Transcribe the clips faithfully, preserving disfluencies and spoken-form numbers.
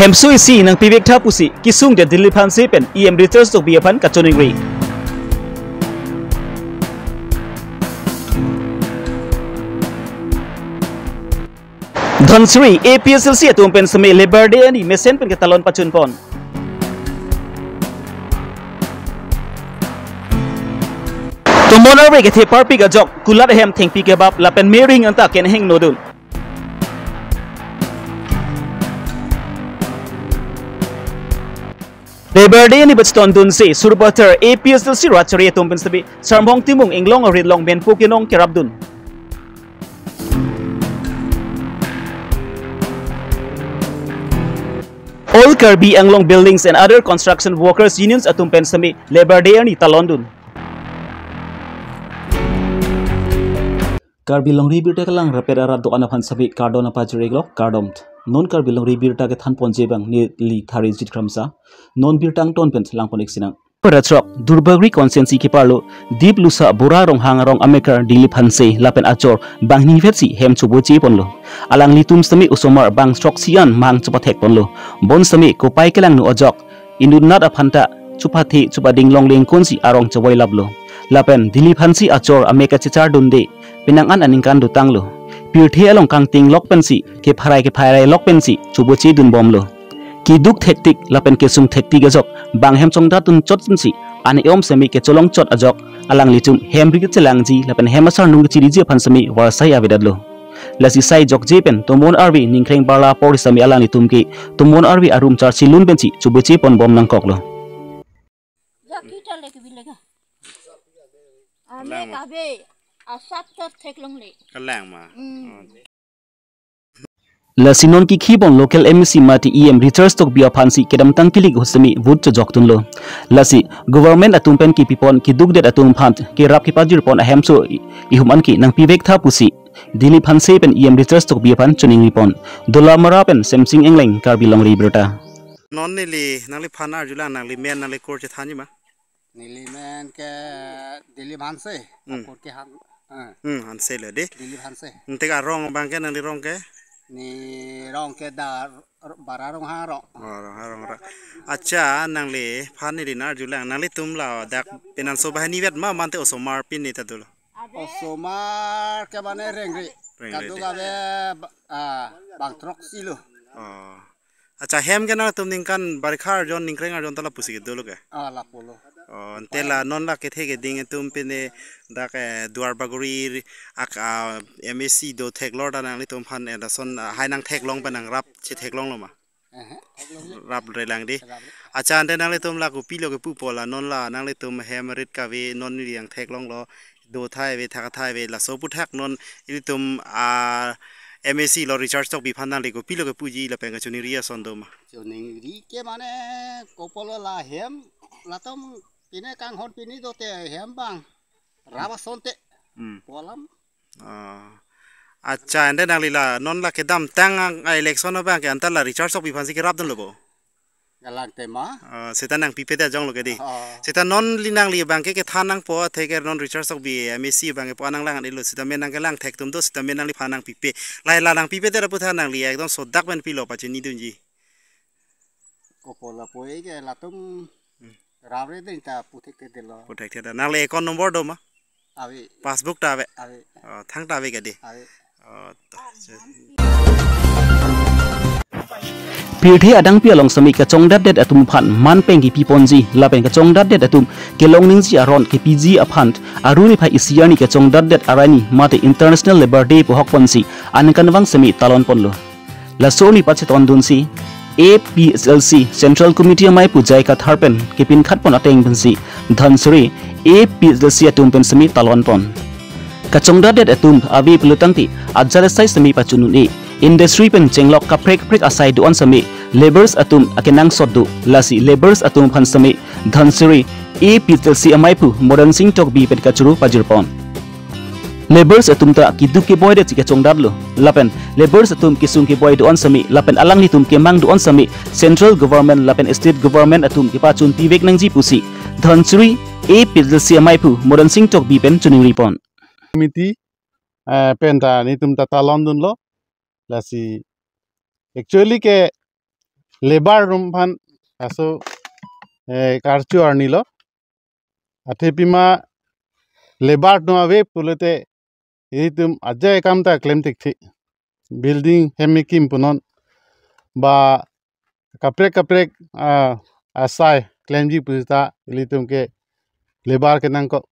Hemso isi nangpivek tha pusi kesung det Dilip Hanse pen E M Richard Tokbi aphan kachiningri. Dhansiri A P H L C atum pen seme Labour Day arni mesen pen ketalon pachun pon. Tomon arve kethe parpik ajok kulat ahem thengpi kebap lapen mering anta kenheng nodun. Labour Day arni bachton dunsi Surbathar A P H L C Rachari atum pen seme Sarmong Timung Inglong arit along menpo kenong kerapdun. All Karbi Anglong Buildings and Other Construction Workers Unions atum pen seme Labour Day arni talon dun. Karbi Longri Birta kelang rapet arat do-an aphan seme kardom pajir-iklok kardom. Non Karbi Longri Birta kethan ponji abang neli Tharijit Kramsa. Non birta angton pen langpon-ik sinang. Pada throk Duarbagori constituency keparlo Diplusa Bora Ronghang arong amekar Dilip Hanse lapen achor banghini vetsi hem choboche ponlo. Alanglitum seme osomar bang throksi an mang chopathek ponlo. Bonseme kopai kelangno ajok inutnat aphanta chopathe chopading longle ingkonsi arong choboi laplo. Lapen Dilip Hanse achor amek kachechar dunde penang an aningkan dotanglo. Pirthe along kangting lok pensi kepharai kepharai lok pensi choboche dunbomlo. Keduk thektik lapen kesung thektik ajok bang hem chongdat dun chot dunsi an-e-om seme kecholong chot ajok alanglitum hem ri kechelangji lapen hem asarnung kechiriji aphan seme varsai avedetlo. Lasi sai jokje pen tomon arve ningkreng barla apor seme alanglitum ke tomon arve arum charchi lun pensi choboche ponbom nangkoklo. Ya kita lagi bilang. Ame Kalang ma. Kabe asap ter theklongle. Kalang ma. Hmm. Oh. Lasi non kikhi pon local M A C mate E M Richard Tokbi aphansi kedamtang kilik ahut seme vote chojok dunlo. Lasi government atum pen kipipon keduk det atum aphan kerap kepajir pon ahemso i-, ihum anke nangpivek tha pusi Dilip Hanse pen E M Richard Tokbi aphan chiningri pon. Dolamara pen Semsing Engleng, Karbi Longri Birta. Non neli nangliphan arjulang, nangli men nangli kur chethanji ma? Neli men ke Dilip Hanse, hmm, akur ke Han, eh. Hmm, Hanse lo de. Dilip Hanse. Nte arong abang ke nangli rong ke? Neli rong ke da Bora Ronghang arong. Oh, Ronghang arong ra. Accha, nangliphan neli nangarjulang, nanglitum ladak penang so banghini vet ma mate osomar pine ta dolo? Osomar ke mane rengre. Rengre kaduk de. Ave ba-, ah, bang throksi lo. Oh. Accha, hem ke nangtum ningkan barikha arjon ningkreng arjon ta lapusi ke dolo ke? Ah, lapulo. Oh, ante la non la kethe keding atum pine dak, eh, Duarbagori ak, ah, M A C do theklor ta nanglitum aphan, eh, lason, ah, hai nangtheklong pen nangrap chetheklonglo ma? Ehe, theklonglo. Rap relang de. Rap re. Accha, ante nanglitum la kopilo kepu po la non la nanglitum hem rit kave non neli nangtheklonglo. Do thai ave, thak thai ave, laso aphuthak non ilitum, ah, M A C lo Richard Tokbi aphan nangli kopilo kepuji lapen kachiningri ason do ma? Chiningri ke mane kopilo la hem, latum pine kanghon pine dote hem bang rap asonte. Hmm. Pu alam. Ah. Accha, ante nangli la non la kedamtang ang, ah, election abang ke anta la Richard Tokbi aphansi kerap dunlo bo? Galang tema. Ah, seta nangpipe ta jonglo ke di. Ah. Seta non li nangli abang ke kethan nangpo atheke non Richard Tokbi M A C abang ke po nanglang an-elo, seta men nangkelang thek atum do, seta men nangliphan nangpipe. Lahei la nangpipe ta putha nangli ekdom sodak pen pilo pachini dunji. Kopilo pu ke latum, hmm, rap re ding ta puthek ke delo. Puthek ke delo. Nangli account number do ma? Ave. Passbook ta ave? Ave. Oh, thang ta ave ke di? Ave. Oh, ta. Pirthe adangpi along seme kachongdatdet atum aphan man peng kipi ponji lapen kachongdatdet atum kelong ningji aron kipiji aphan Aru niphai isi arni kachongdatdet arni mate International Labour Day pu ahok ponsi aningkanvang seme talon ponlo. Laso arni pachetong dunsi A P H L C Central Committee amei pu J I Kathar pen kepinkhat pon ateng pensi Dhansiri A P H L C atum pen seme talon pon. Kachongdatdet atum ave pulotangte ajat asai seme pachun un-e. Industry pen chenglok kaprek kaprek asai do-an seme labours atum akenangsot do. Lasi labours atum aphan seme Dhansiri A P H L C amei pu Modan Singh Tokbi pen kachoro pajir pon. Labours atum ta keduk keboi det si kachongdatlo. Lapen labours atum kesung keboi do-an seme lapen alanglitum kemang do-an seme Central Government lapen State Government atum kepachun pivek nangji pusi Dhansiri A P H L C amei pu Modan Singh Tokbi pen chiningri pon. Committee, eh, pen ta netum ta talon dunlo. Lasi actually ke labour atum aphan laso, eh, karcho arnilo. Athe pima labour atum ave pulote ilitum ajai akam ta klem thekthe. Building hem kekim punon ba kaprek kaprek, ah, asai klemji pusita ilitum ke labour kenangkok.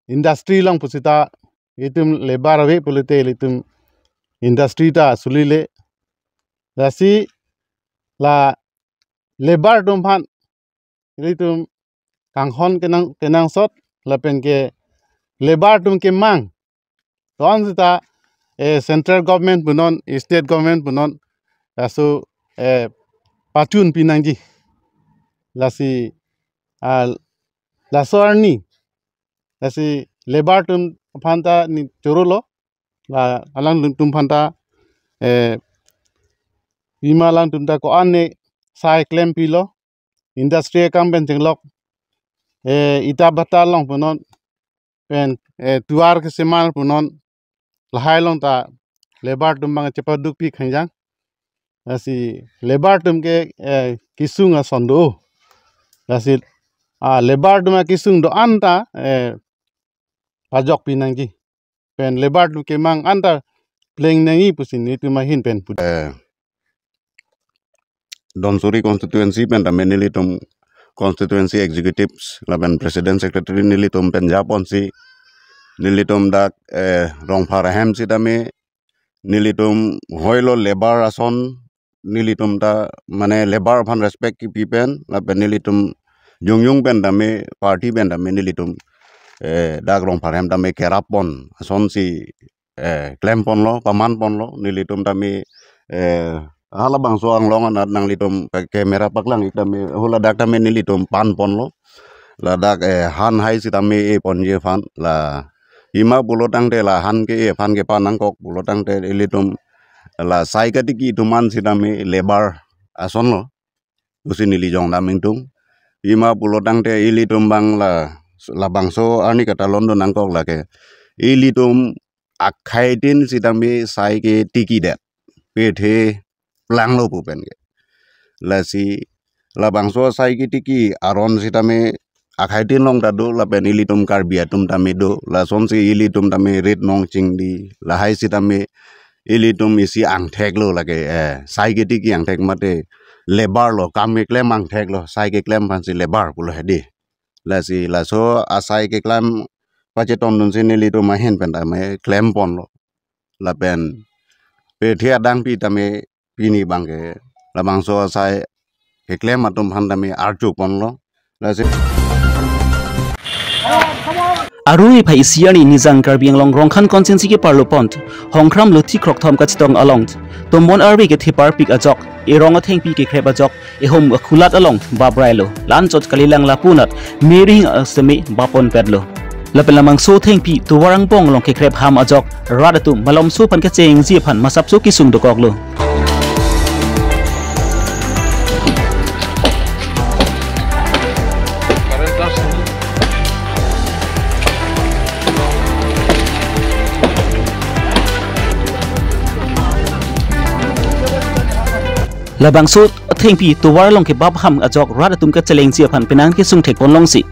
Industry along pusita ilitum labour ave pulote ilitum industry ta sulile. Lasi la labour atum aphan ilitum kanghon kenang, kenangsot lapen ke labour atum kemang ton sita, eh, central government punon, state government punon, laso, eh, pachun pinangji. Lasi, ah, laso arni, lasi labour atum aphan ta ne chorolo, la alangtum aphan ta, eh, pima alangtum ta ko-an ne sai klempilo, industry akam pen chenglok, eh, ita bata along punon, pen, eh, tovar kesemar punon, lahai along ta labour atum abang chepadukpik khangjang. Lasi labour atum ke, eh, kesung ason do. Lasi, ah, labour atum akesung do-an ta, eh, pajok pinangji. Pen labour atum kemang anta pleng nangji pusi nelitum ahin pen pu. Eh, Dhansiri constituency pen tame nelitum constituency executives lapen president secretary nelitum pen japonsi nelitum dak, eh, Rongphar ahem sitame nelitum hoilo labour ason nelitum ta mane labour aphan respect kipi pen lapen nelitum jongjong pen tame party pen tame nelitum, eh, dak Rongphar ahem tame kerap pon asonsi, eh, klem ponlo, paman ponlo, nelitum tame, eh, halabangso anglong anat nanglitum ke camera paklang ik tame hula dak tame nelitum pan ponlo. Ladak, eh, han hai sitame e ponji aphan la pima pulotangte la han ke-e aphan kepan nangkok pulotangte ilitum la sai katiki atum an sitame labour asonlo pusi neli jong dam ingtung. Pima pulotangte ilitum abang la labangso arni katalon do nangkok lake ilitum akhai tin sitame sai ketiki det. Pethe planglo pu pen ke. Lasi labangso sai ketiki aron sitame akhai tin along ta do lapen ilitum Karbi atum tame do. Lasonsi ilitum tame rit nong chingdi. Lahai sitame ilitum isi angthek lo lake, eh, sai ketiki angthek mate labour lo, kam keklem angthek lo, sai keklem aphansi labour pulo hedi. Lasi laso asai keklem pachetondunsi nelitum ahin pen tame klem ponlo. Lapen pethe adang pi tame pini abangke labangso asai keklem atum aphan tame arju ponlo. Lasi Arni phai isi arni nijang Karbi Anglong Rongkhan constituency keparlo pon Hongkram Luthi Krokthom kachetong along tomon arve kethe parpik ajok, erong athengpi kekrep ajok, ehum akhulat along babrailo. La-anchot kalilang lapu anat mering aseme bap ponpetlo. Lapen labangso athengpi tovar angbong along kekrep ham ajok rat atum malomso aphan kechengji aphan masapso kesung dokoklo. Labangso athengpi tovar along kebap ham ajok rat atum kachelengji aphan penang kesung thek pon longsi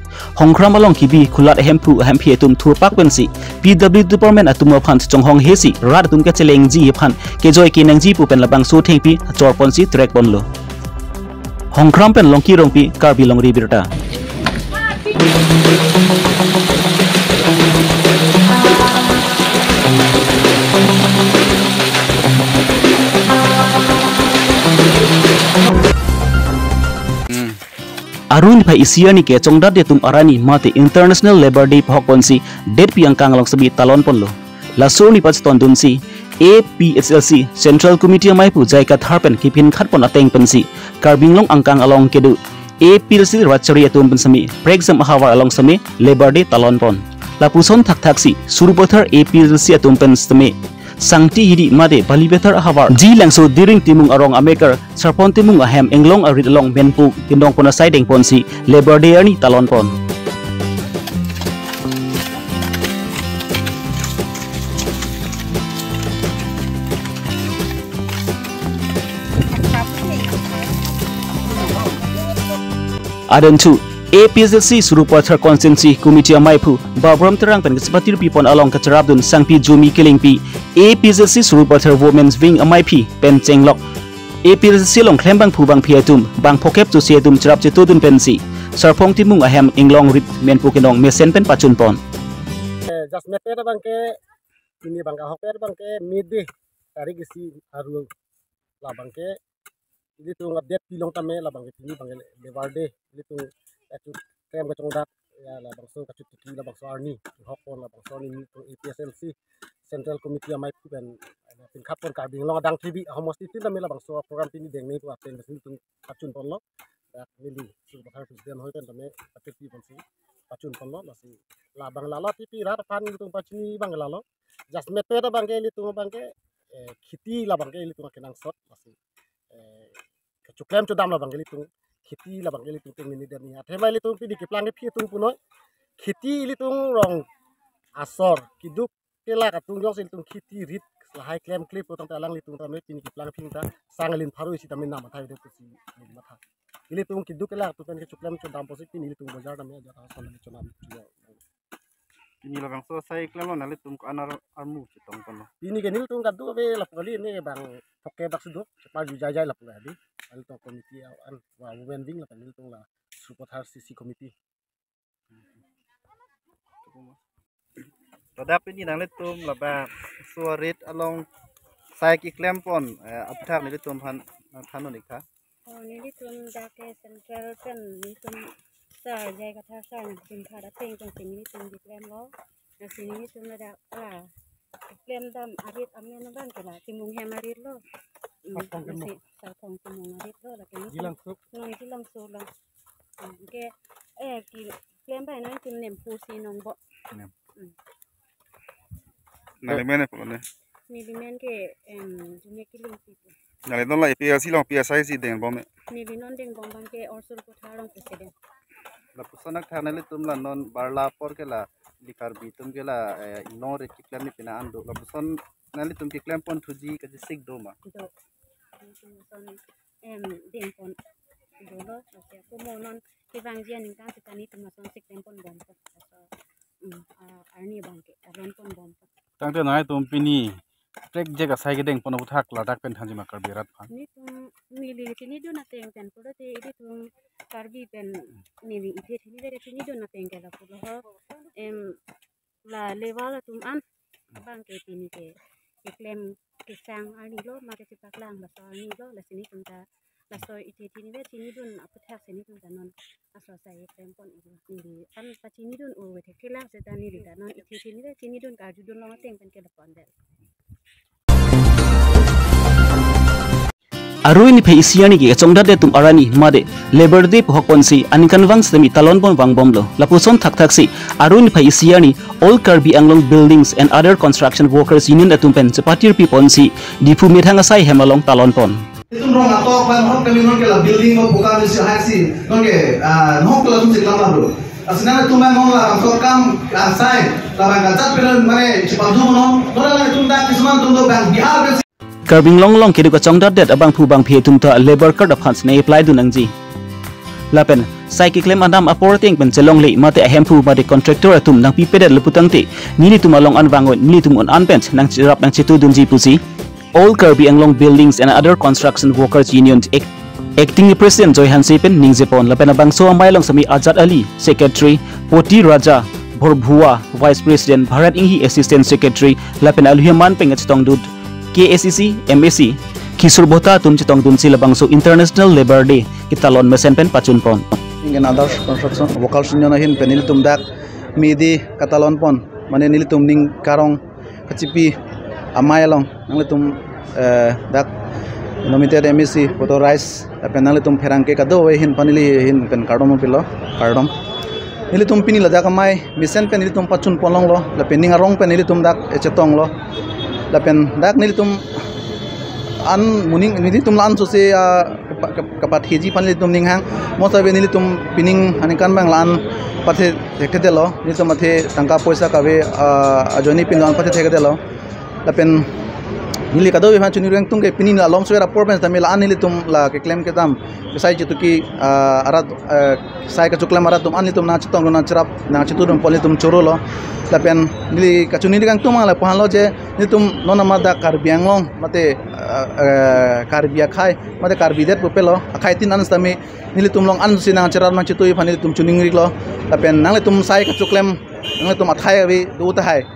Hongkram along kebi khulat ahemphu ahemphi atum thurpak pensi P W D department atum aphan chonghong hesi rat atum kachelengji aphan kejoi kenangji pu pen labangso athengpi chor ponsi trek ponlo. Hongkram pen Longki Rongpi, Karbi Longri Birta. Arni phai isi arni ke chongdat atum arni mate International Labour Day pahok ponsi detpi angkang along sitame talon ponlo. Laso arni pachetondunsi A P H L C Central Committee amei pu J I Kathar pen kephin khat pon ateng pensi Karbi Anglong angkang along kedo A P H L C ratchari atum pen sitame prekjam ahavar along sitame Labour Day talon pon. Lapuson thakthaksi Sarupathar A P H L C atum pen sitame Sangti Hidi mate Balibethar ahavar Jilangso Diring Timung arong amekar Sarpon Timung ahem inglong arit along menpu kindong pon asai deng ponsi Labour Day arni talon pon. Adon thu A P H L C Sarupathar Constituency Committee amaiphu Babram Terang pen kachepatirpi pon along kacherapdun Sangpi Jumi Kilingpi, A P H L C Sarupathar Women's Wing amaiphi pen chenglok A P H L C along klem bangphu bangphi atum bang phokep tusi atum cherap chetudun pensi Sarpong Timung ahem inglong rit menpu kenong mesen pen pachun pon. Eh, just mepet abang ke, pini abang ke ahokpet abang ke May Day, tarik isi aru, labang ke ilitum update pilong tame, labang ke pini abang ke Labour Day, ilitum kachot klem kachongdat, ya, labangso kachot tiki, labangso arni hok pon, labangso arni ilitum A P H L C Central Committee amaiphu pen, eh, pingkhat pon Karbi Anglong adang T V ahomosti tin tame labangso program pini deng nangji pu ateng ilitum pachun ponlo. Dak neli Sarupathar president ahoi pen tame kachot pi ponsi pachun ponlo, lasi labang lalo T V rat aphan ilitum pachini abang lalo. Just mepet abang ke ilitum abang ke, eh, kheti labang ke ilitum kenangsot, lasi, eh, kachoklem chodam labang ke ilitum, kheti labang ke ilitum tengne ni dam ni. Athema ilitum pini keplang kephi atum punoi, kheti ilitum rong asor keduk kelak atum jongsi ilitum kheti rit lahai klemkle pu tangte alanglitum tame pini keplang kephi ta sang alin pharo isi tame nam athai de pusi matha. Ilitum keduk kelak atum pen kachoklem chodam pusi pini ilitum bojar tame ajat asor lagi chonam. Pini labangso asai klemlo, nanglitum ko-an ar-, armu chetong ponlo? Pini ke nelitum kado ave lapu kali, ne bang phokep dak si do, cheparju jaijai lapu kali. Nelitum committee an, wa women wing lapen nelitum la Sarupathar C C committee. Ladak pini nanglitum labangso arit along asai keklem pon, eh, aphuthak nelitum aphan nangthan un-ik tha. Oh, nelitum dak ke central pen nelitum Sar J I Kathar sir nangtum phan ateng pen si nelitum keklemlo. Lasi nelitum ladak, ah, klem dam arit amen abang ke la Timung hem arit lo. Hmm, Sarpong Timung. Lasi Sarpong Timung arit lo, lasi nelitum Jilang Suk. Non Jilang Suk lo. Hmm, ke, eh, keklem bai nangtum nem pusi nangbo. Nem. Hmm. Nangli men eplo ne? Neli men ke, em, Jumi Kilingpi. Nangli non la A P H L C along P S I si deng bom me? Neli non deng bom abang ke All Sarupathar along president. Lapuson athak nanglitum la non barla apor ke la, ili Karbi atum ke la, eh, inglong rit keklem ni pina an do. Lapuson nanglitum keklem pon thuji kachesik do ma? Do. Lapuson, em, deng pon dolo, okay. Komo non kevangji aningkan seta nelitum lason si klem pon bom pon. Laso, mm, ah, arni abang ke, talon pon bom pon. Tangte nanglitum pini trek jek asai kedeng pon aphuthak ladak pen thanji ma Karbi rat aphan? Nelitum neli chinidun ateng pen pulote ilitum Karbi pen neli ithe thini vere chinidun ateng ke lapu lo ho. Em, la level atum an abang ke pini ke keklem kesang arni lo, mate chepaklang laso arni lo, lasi nelitum ta laso ithe thini ve chinidun aphuthak si nelitum ta non laso asai klem pon-iklo. Neli an pachinidun un-e thekthe lang seta neli ta non ithe thini ve chinidun karjudun long ateng pen ke lapu-an det. Arui niphai isi arni ke kachongdat det atum arani mate Labour Day pu ahok ponsi aningkanvang sitame talon pon vangbomlo. Lapuson thakthaksi arui niphai isi arni All Karbi Anglong Buildings and Other Construction Workers Union atum pen chepatirpi ponsi Diphu methang asai hem along talon pon. Itum rong atok ban hok kami non ke la building mo bukan si hak si non ke, ah, non ke la tum si kelam abro. Asina tum ban non la bangso kam asai la bang kajat pen mane chepadu non non la tum dak kisuman tum do bang Bihar pen si. Karbi Anglong along keduk kachongdat det abangphu bangphi atum ta labour card aphan si nang-apply dun nangji. Lapen asai keklem adam apor ateng pen chelongle mate ahemphu mate contractor atum nangpipedet lapu tangte nelitum along an vangvoi nelitum un an pen nangcherap nangchetudunji pusi All Karbi Anglong Buildings and Other Construction Workers Union Act Acting President Joy Hanse pen ningje pon lapen abangso amei along sitame Ajat Ali, Secretary, Poti Raja Borbua, Vice President, Bharat Inghi, Assistant Secretary, lapen aluhi aman pen kachetongdun K A C C, M A C, Kishore Bhota atum chetongdunsi labangso International Labour Day ketalon mesen pen pachun pon. Ingin Other Construction Workers Union ahin pen nelitum dak May Day katalon pon, mane nelitum ning karong kachipi amei along nanglitum, eh, dak nominated M A C, Poto Rice, lapen nanglitum pherangke kadokave ahin pen neli ahin pen kardom pilo, kardom. Nelitum pini ladak amei mesen pen nelitum pachun pon longlo, lapen ning arong pen nelitum dak echetonglo, lapen dak nelitum an muning nelitum la-an sose, ah, kapa-, kap-, kapatheji aphan nelitum ning hang. Mo save nelitum pining aningkan abang la-an pathe thekthe detlo. Nelitum athe tangka poisa kave, ah, ajoine pin la-an pathe thekthe detlo. Lapen Neli kadokave aphan choningri ingtung ke pini la alomso apor pen tame la-an nelitum la keklem kedam, kesai chituki, ah, arat, eh, sai kachoklem arat atum an nelitum nangchetong nangcherap nangchetudunpo, nelitum chorolo. Lapen neli kachoningri ingtung ma lapu-an lo je nelitum non amat dak Karbi Anglong mate, eh, eh, Karbi akhai mate Karbi det pupe lo, akhai tin an sitame nelitum along an si nangcherap nangchetu aphan nelitum choningrilo. Lapen nanglitum sai kachoklem, nanglitum athai ave do tahai,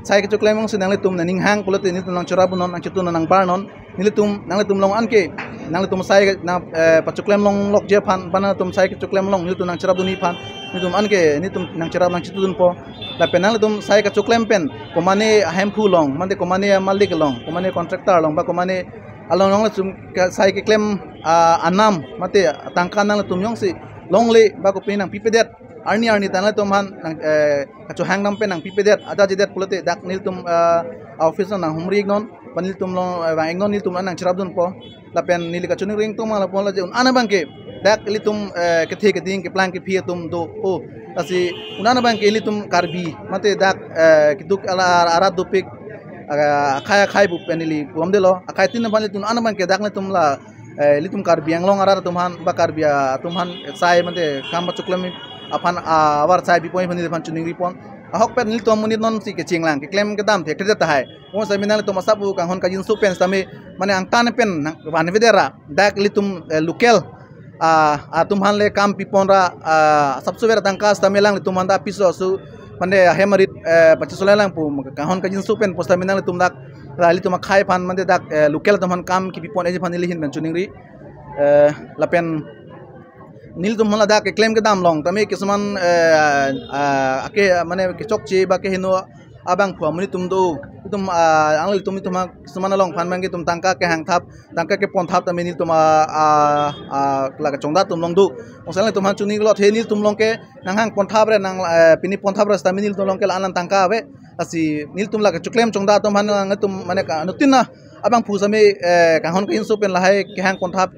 sai kachoklem along si nanglitum nangning hang pulote nelitum nangcherapdunnon, nangchetu nangbarnon. Nelitum, nanglitum along anke, nanglitum sai na, eh, pachoklem longlokji aphan, ba nanglitum sai kachoklem along nelitum nangcherapdunji aphan, nelitum anke nelitum nangcherap nangchetudunpo. Lapen nanglitum sai kachoklem pen komane ahemphu along mate komane amalik along, komane contractor along ba komane along along latum ke-, sai keklem, ah, anam mate tangka nanglitum jongsi longle ba kopine nangpipedet, arni arni ta nanglitum aphan nang, eh, kachohang dam pen nangpipedet, ada jedet pulote dak nelitum, ah, office nanghumri iknon, ba nelitum along, eh, vang iknon, nelitum an nangcherapdunpo. Lapen neli kachoningri ingtung ma lapu-an lo je un-an abang ke dak ilitum, eh, kethe keding keplang kephi atum do, oh, lasi un-an abang ke ilitum Karbi mate dak, eh, keduk ala arat dopik, ah, akhai akhai pupen neli puamdelo, akhai tin aphan ilitum un-an abang ke dak nelitum la, eh, ilitum Karbi Anglong arat atum aphan ba Karbi atum aphan sai mate kam pachoklem aphan, ah, avar sai bipoin aphan neli aphan choningripon. Ahok pen nelitum amonit non si kechinglang keklem kedam thekthe tahai. Mo sitame nanglitum asap pu kanghon kajinso pen sitame mane angtan pen nang vanvedera dak ilitum, eh, local, ah, atum aphan le kam pipon ra, ah, asapso vera tangka sitame alanglitum aphan ta piso asu mane ahem arit, eh, pachisolang pu kanghon kajinso pen pusitame nanglitum dak, ah, ilitum akhai aphan mane dak, eh, local atum aphan kam kipipon eji aphan neli ahin pen choningri. Eh, lapen nelitum aphan ladak keklem kedam along tame kisuman, eh, ah, ake mane kechokche ba keheno abangphu amonit atum do. Itum, ah, ang ilitum itum ha kisuman along aphan abang ke itum tangka kehangthap, tangka keponthap tame nelitum, ah, ah, ah, la kachongdat atum along do. Mo sitame itum aphan choningrilo, the nelitum along ke nanghangponthap re nang, eh, piniponthap re sitame nelitum along ke la-an tangka ave. Lasi nelitum la kachoklem chongdat atum aphan nangtum mane ka anuttin na abangphu sitame, eh, kanghon kajinso pen lahai kehangponthap,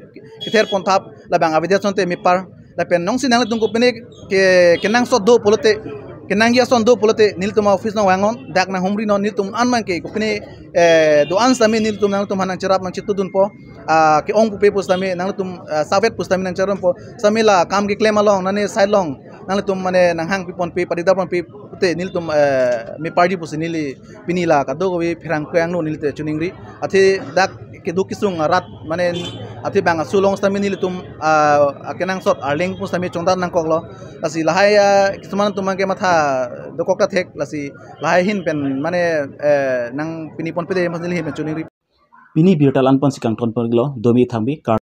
ketherponthap labang avedet asonte mepar. Lapen jongsi nanglitum kopine ke, kenangsot do pulote, kenangji ason do pulote nelitum office nangvangnon, dak nanghumrinon, nelitum an abang ke kopine, eh, do-an sitame nelitum nanglitum aphan nangcherap nangchetudunpo. Ah, ke-ong pupe pusitame nanglitum, ah, savet pusitame nangcherapdunpo. Sitame la kam keklem along nane sai along nanglitum mane nanghang piponpe, padikdar ponpe pute nelitum, eh, meparji pusi neli pini la kadokave pherangke angno neli te choningri. Athe dak keduk kesung arat mane athe bang asu along sitame nelitum, ah, akenangsot arleng pusitame chongdat nangkoklo. Lasi lahai, ah, kisuman atum abang ke matha dokok ta thek, lasi lahai ahin pen mane, eh, nangpiniponpedet mas neli ahin pen choningri. Pini birta la-an pen si kangtonponlo, domi thangbi kar